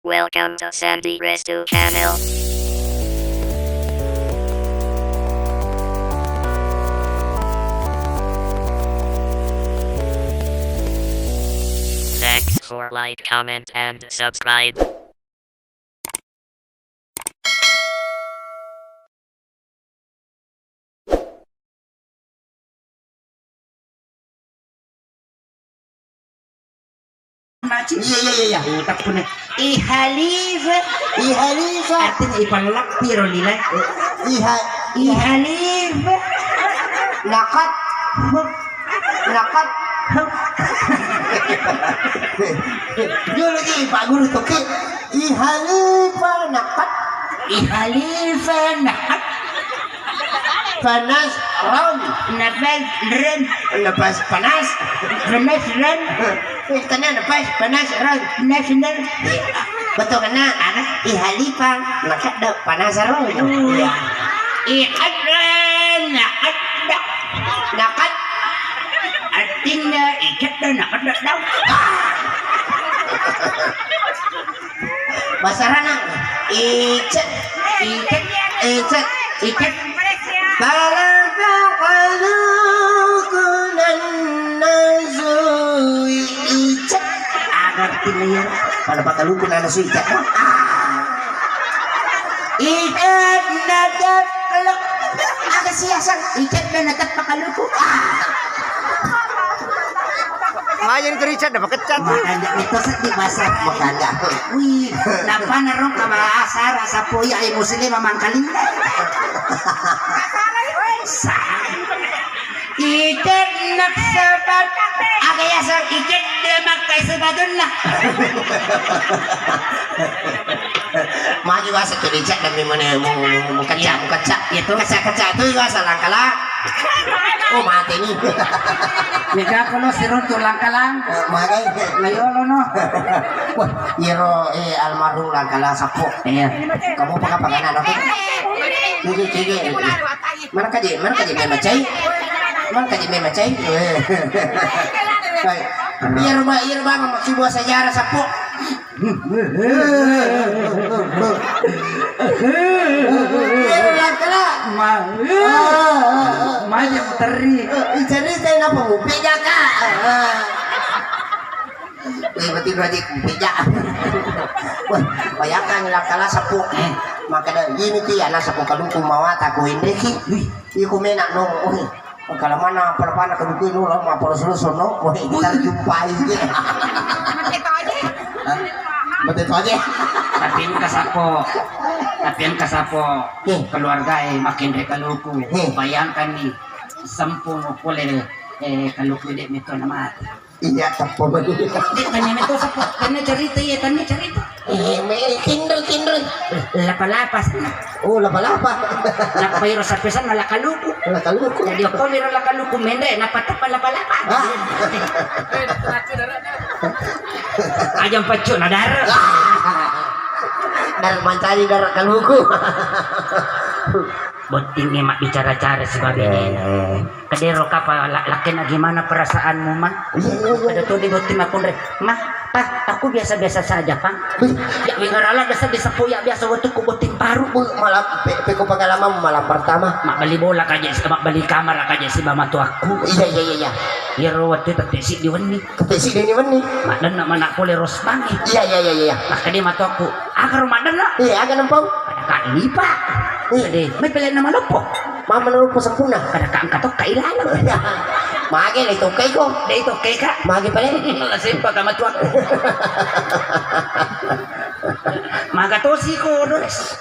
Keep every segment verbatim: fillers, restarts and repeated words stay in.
Welcome to Sandy Restu channel. Thanks for like, comment, and subscribe. Iya, iya, iya, iya. Utak pune. Ihalifa. Ihalifa. Artinya ipallappi ro lila. Iha-, Ihalifa. Nakat. Nakat. Dulu ji, Pak Guru tuh, Ki. Ihalifa nakat. Ihalifa nakat. Panas ron. Napas ron. Napas panas. Panas ron. Eh, tanya napas panas ron. Panas ron. Betul kena. Apa? Ihalifa nakat dok panas ron. Oh. Iya. Ikat ron, nakat dok. Nakat. Artinya ikat ron, nakat dok dok. Basarana, icet, icet, icet, icet. Pala pakaluku nanasui icet. Aga artinya iya? Pala pakaluku nanasui icet. Icet nadeplok. Aga siasang icet dan natep pakaluku. Maja itu Richard, dapat kecat. Makanja itu seddi bahasa. Makanja. Wih, napana ro ka bahasa rasa poya e muslim mangkalinga. Sa-, icet nak sebat. Aga yasang icet de makkai sebatunna. Magi wasa tu dicak dan memang mu, mu, mu kacak, mu kacak. Iya tu. Kacak, kacak tu wasa langkala. Oh, mati ni. Mega kono siruntu langkalang. Eh, magai. Layolo no. Wah, iro, eh, almarhum langkalang Sappo. Iya. Kamu apa, apa anak aku? Kiki, kiki. Mana kaji, mana kaji memang cai? Mana kaji memang cai? Eh. Baik. Iya rumah, iya rumah, masih buah sejarah Sappo. Iya, kala. Ma-, maja muterri. Icerita napa mupi jaka. Eh, berarti, berarti mupi jaka. Wah, bayangkan lah kala Sappo. Eh, makanya ini ti anak Sappo kaluku mawata ko indeki. Wih, iko menak no. Wih. Kalau mana apa-apa nak kedukui nu lo mau polos-polos no, wah, kita jumpai je. Mati to aja. Hah? Mati to aja. Tapi engka Sappo, tapi engka Sappo. Oke. Keluarga e makin re kaluku. Oke. Bayangkan nih, sempung pole, eh, kaluku dek meto na mati. Iya, teppa betul. Eh, tanya meto Sappo, tanya cerita, iya, tanya cerita. Eh, me-, tinroi, tinroi. Lapa-lapa sana. Oh, lapa-lapa. Nappa iro sappe sana lakaluku. Lakaluku. Jadi okko miro lakaluku menre, nappa teppa lapa-lapa. Ah. Aja paccu na dara. Dar mancari dara kaluku. Bottingnge mabbicara-cara sibawa benena. Eh. Kedero kapa la-, lakkena gimana perasaanmu, Ma? Iya, iya, iya. Ada tuh di botting makkunre, "Ma, Pa, aku biasa-biasa saja, Pa." Wih. Ya, wingarala biasa di Sappo ya, biasa waktu ku botting baru. Wih, malam, pe-, peko pengalaman malam pertama. Mabbali bola kaje, mabbali kamar kaje sibawa matuakku. Iya, iya, iya, iya. Iyaro waktu tette siddi wenni. Tette siddi wenni. Maddenna mana pole rosbangi. Iya, iya, iya, iya. Makkeda matuakku, "Aga ro maddenna?" Iya, aga nempau? Pada ka lipa. Iya. Jadi, mai pele na maloppo. Mama naloppo sempurna. Pada ka engka tokka ilalo. Mage le tokka iko. De tokka ka. Mage pale. La sempa ka matua. Maga tosi ko, Dores.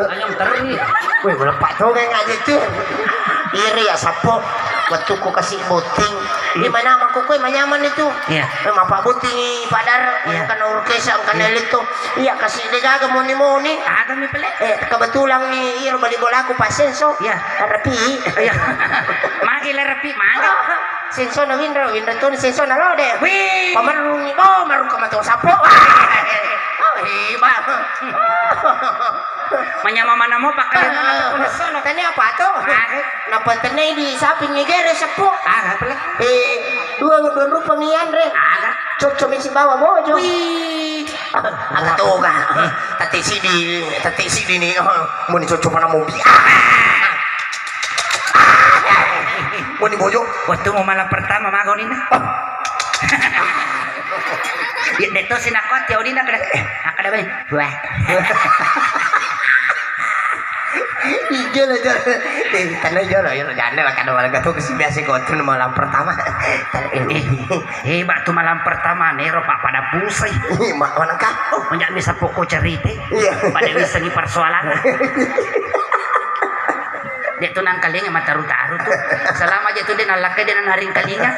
Ayo terri. Weh, melepak to kayak ngaji tu. Iri ya Sappo. Waktu ku kasih botting. Di mana mako kue manyaman itu? Iya. Eh, mapa botting padar. Iya. Karena urkesa, karena itu. Iya, kasih dia jaga moni-moni. Aga mi pele. Eh, kebetulan nih, iya, bali bolaku pas senso. Iya. Rapi. Iya. Magi le rapi, magi. Senso na winro, winro tu senso na lode. Wih. Pamerrung ni, oh, merrung ke mata Sappo. Oh, hebat. Manyama mana mau pakai mana sono. Tanya apa tu? Magi. Napa tenai di sapi ngegere Sappo? Aga pele. Eh, dua, dua rupa ni Andre. Aga. Cocok misi bawa bojo. Wih. Oh, ga. Tette siddi, tette siddi ni, oh, muni cocok mana mobil. Ah! Ah! Muni bojo. Wettu mu malam pertama maga uninna. Oh. Iya, de' to sinakko ati uninna kada. Kada bani. Wah. Iya lah, jolo. Eh, tanah jolo, jolo. Janda lah, kada malam gatu, si biasa kau tu malam pertama. Eh, eh, batu malam pertama, nero, Pak, pada pusing. Mak, mana kah? Oh, banyak bisa pokok cerita. Iya. Pada bisa ni persoalan. De' tu nangkalinga mataru-taru tu. Selama aja tu de' nallakkai, de' nanarengkalinga.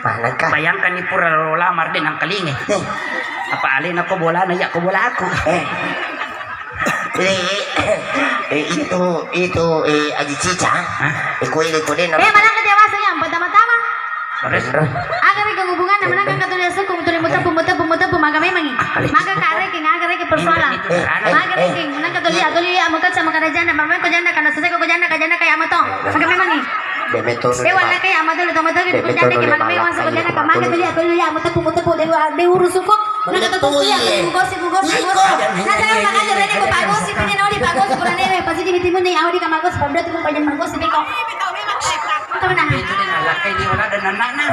Mana kah? Bayangkan ni pura lo lamar de' nangkalinga. Eh. Apa alena ko bolana, iya ko bolaku. Eh. Eh, eh, itu, itu, eh, Aji Cica. Hah? Eh, kue, kue, kue, Eh, mana ke dewasa yang pertama-tama? Terus? Aga rega hubunganna, menang kan tuli asukku, tuli muteppu, muteppu, muteppu, maga memangi. Maga kareke, aga reke persoalan. Maga reke, menang kan tuli, tuli ya, maka sama kada janda, mama ko janda, karena selesai ko janda, ka janda kayak mato. Maga memangi. Dewa laki ya, mato, mato, mato, janda ke, maga memangi, masuk ko janda, ka maga tuli, tuli ya, muteppu, muteppu, dewa, de urus suku. Menang kan tuli ya, gosip, gosip, gosip. Nah, saya makan jadi ko pagosip, ini noli pagosip, kurang ini, pasti tiba-tiba nih, awal di kamar gosip, berarti ko panjang gosip ko. Itu dia nalakkai ni wala dan anakna.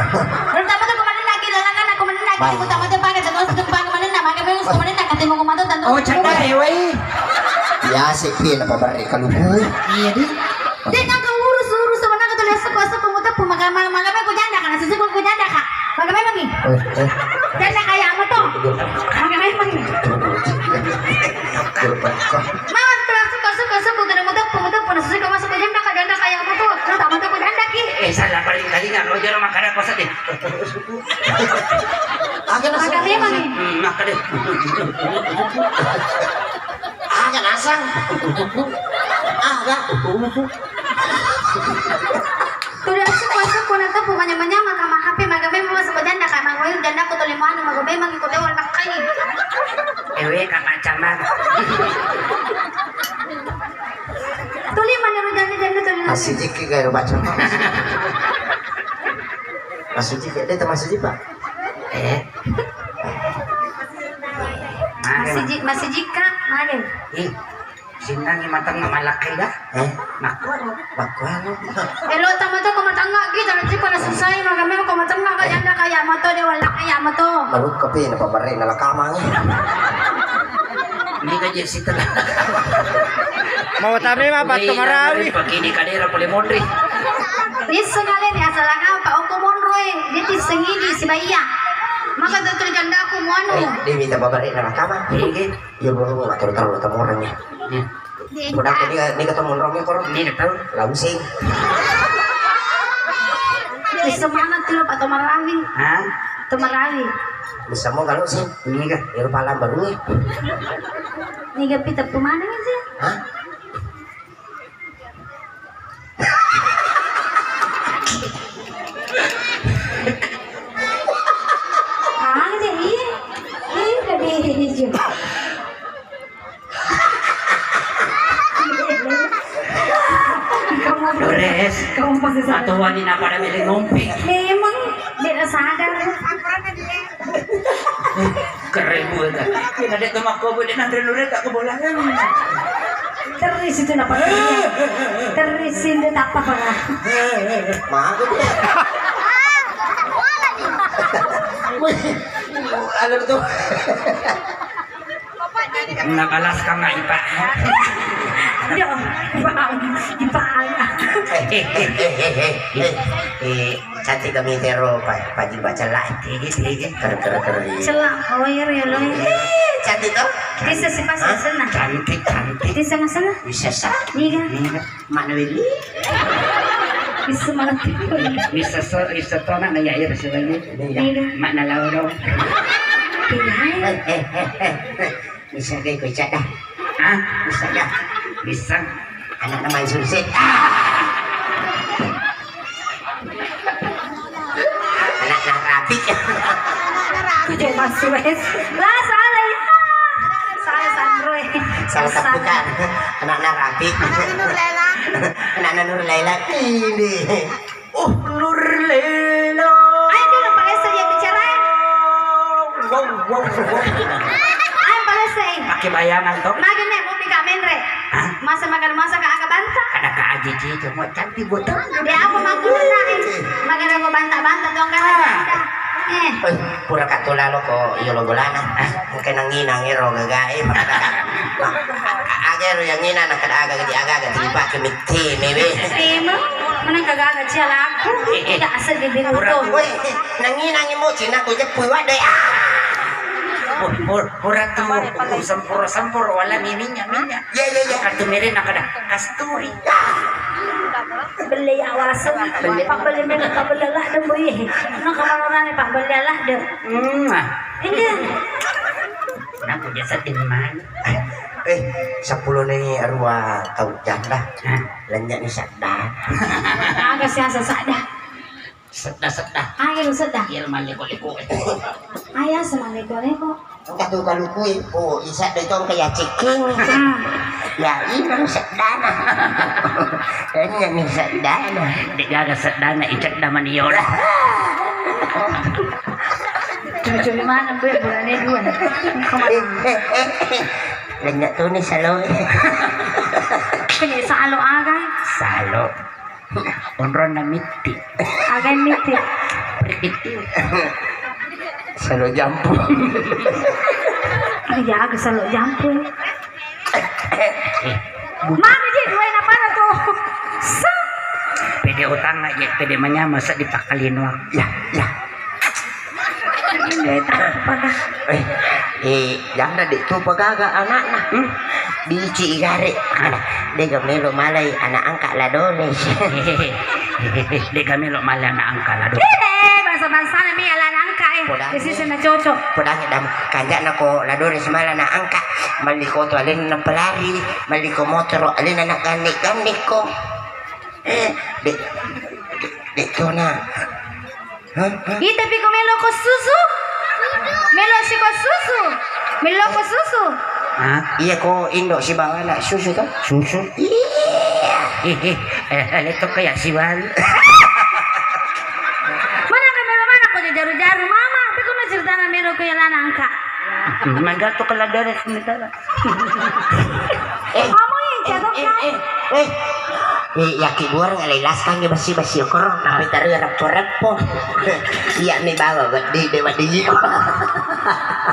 Terutama tu kemarin lagi lalangan aku menang lagi. Utama tu pakai terus tu pakai mana nak makan minum kemarin nak kata mau kemana dan Oh, canda ya, wai. Ya, si Pin apa beri kaluku. Iya, di. Dia nak urus urus sama nak tu lihat sekolah sekolah muta pun makan makan makan aku janda kan, sesuai aku janda kak. Makan memang ni. Eh, eh. Janda kayak apa tu? Makan memang ni. Mama tu langsung kasuk kasuk aku kena muta pun muta pun sesuai kamu masuk ke janda kak, janda kayak apa tu? Nah, tak muta pun janda ki. Eh, salah paling tadi nggak lo jalan makan apa sedih. Aga naseng. Maga memang ni. Hmm, maga de. Aga naseng. Aga. Tuli asukku, asukku na teppu manyamang-nyamang ka ma H P, maga memang masuk ke janda ka, maga memang janda ku tuli muanu, maga memang ikut dewan nakkai. Ewe ka macam mana? Tuli maniru janda-janda tuli. Masih jiki gaya baca. Masih jiki, dia termasuk jipa. Eh. Masih ji-, masih jika, mage. Ih, sinangi matang malakkai dah. Eh? Makkuaro. Makkuaro. Elo tama to ko matang lagi, jangan sih pada susah, maga memang ko matang lagi, janda kayak mato, dia wala kayak mato. Baru kopi ini pemeri nala kamang. Ini gaji setelah. Mau tame mah, patto marawi. Pakai ini kadera pole mondri. Lisseng aleni asal aga pa okko monroe, dia tisseng idi sibaia. Maka tu tuli jandaku muanu. Eh, dia minta babari na mahkamah. Iya. Iya, buru-buru, terus, terus, terus, orangnya. Iya. Udah, dia, dia ketemu orangnya, koro. Ini tahu. Langsing. Lisseng mana tu lo, Pak Tomarawi? Hah? Tomarawi. Bisa mau kalau sih. Ini kan. Ya, lupa lah, baru. Ini gak pita pemana sih? Hah? Ah, iya. Iya, tadi hijau. Kamu Dores, kamu pasti salah. Atau wanita pada milih ngompi. Memang tidak sadar. Keren buat. Ada temak kau buat nanti lu tak kebolangan. Terus itu napa? Terus itu tak apa-apa. Maaf. Wih, ada tuh. Nabalas ka nggak, Ipa? Aduh, Ipa, Ipa. Eh, eh, eh, eh, eh, eh, eh, cantik kami tero, Pak, Pak Jiba celak. Tege, tege. Ker, ker, ker. Celak, oh, iya, iya, loh. Eh, cantik toh? Bisa sih, pas. Hah? Senang. Cantik, cantik. Bisa, senang. Bisa, sa. Iya. Iya. Makna beli. Bisa mati. Bisa so, bisa tona na ya, ya, bisa lagi. Iya. Iya. Makna laurong. Iya. Eh, eh, eh, eh, eh. Bisa deh, bisa dah. Hah? Bisa dah. Bisa. Anak nama Yusuf. Anak Narapi. Kucing masuk, wes. Lah, salah ya. Salah, Sandro, eh. Salah satu kan. Anak Narapi. Anak Nur Laila. Anak Nur Laila. Ini. Oh, Nur Laila. Ayo, dia lupa lesa dia bicara, eh. Wow, wow, wow. Sei. Pakai bayangan to. Magi ne mopi ka menre. Hah? Masa makan masa ka aga banta. Kada ka aji cici, mau cantik buat. Dia apa makan na eh. Makan aku banta-banta dong kan. Eh. Eh, pura ka tu lalo ko iyo lo bolana. Ah, mungkin nangi nangi ro gagai. Aga ro yang ina nak ada aga di aga aga di pakai miti mebe. Tema, mana kagak aga cialaku. Tidak asal di bingung. Pura tu. Woi, nangi nangi mau cina ku jepui wadai. Ah. Pur, pur, pura tu sempur-sempur wala mi minyak-minyak. Iya, iya, iya. Kartu merah nak ada kasturi. Belle ya waseng, pabbelle mega pabbelle ladde boye. No kamarorane pabbelle ladde. Hmm. Iya. Kenapa dia sedih man? Eh, sepuluh ni arua tau janda. Hah? Lenyek ni sadda. Aga siasa sadda. Sedda-sedda. Ayo sedda. Iya, malleko-leko. Ayo semalleko-leko. Engka tu kalukui, oh, isa de tong kaya ceking. Hmm. Ya, ini seddana. Ini nih seddana. Degaga seddana, icedda maniola. Cumi-cumi mana, Bu? Bulannya dua. Kemana? Eh, eh, eh, eh. Lenyek tu ni salo. Ini salo aga. Salo. Onronna mitti. Aga mitti. Perkitti. Salo jampu. Iya, aga salo jampu. Eh, mana ji dua apa tu? Sa. Pede utang aja, pede manyama sedih pakalino. Ya, ya. Eh, eh, janda de tu pagaga anakna. Hmm? Dici igare. Dega melo malai anak angkat ladone. Dega melo malai anak angkat ladone. Eh, bahasa-bahasa mi ala anak angkat eh. Podang. Isi sana cocok. Podang dam kanjak nako ladone semala anak angkat. Malli ko tu alena pelari, malli ko motoro alena anak gandek-gandek ko. Eh, de, de, de tona. Hah? Hah? Ita piko melo ko susu? Melo si ko susu? Melo ko susu? Hah? Iya ko indo sibawa anak susu to? Susu? Iya. Eh, eh, eh, leto kayak siwali. Mana ka melo mana ko jaru-jaru mama? Tapi ko na ceritana melo ko ya lanang ka. Magato ke ladere sementara. Eh, kamu yang eh, jatuh eh, kan? Eh, eh. Eh, yaki buar ngalai laskang ya basi-basi okoro, tapi taruh reppo-reppo. Iya nih bawa, di dewa di.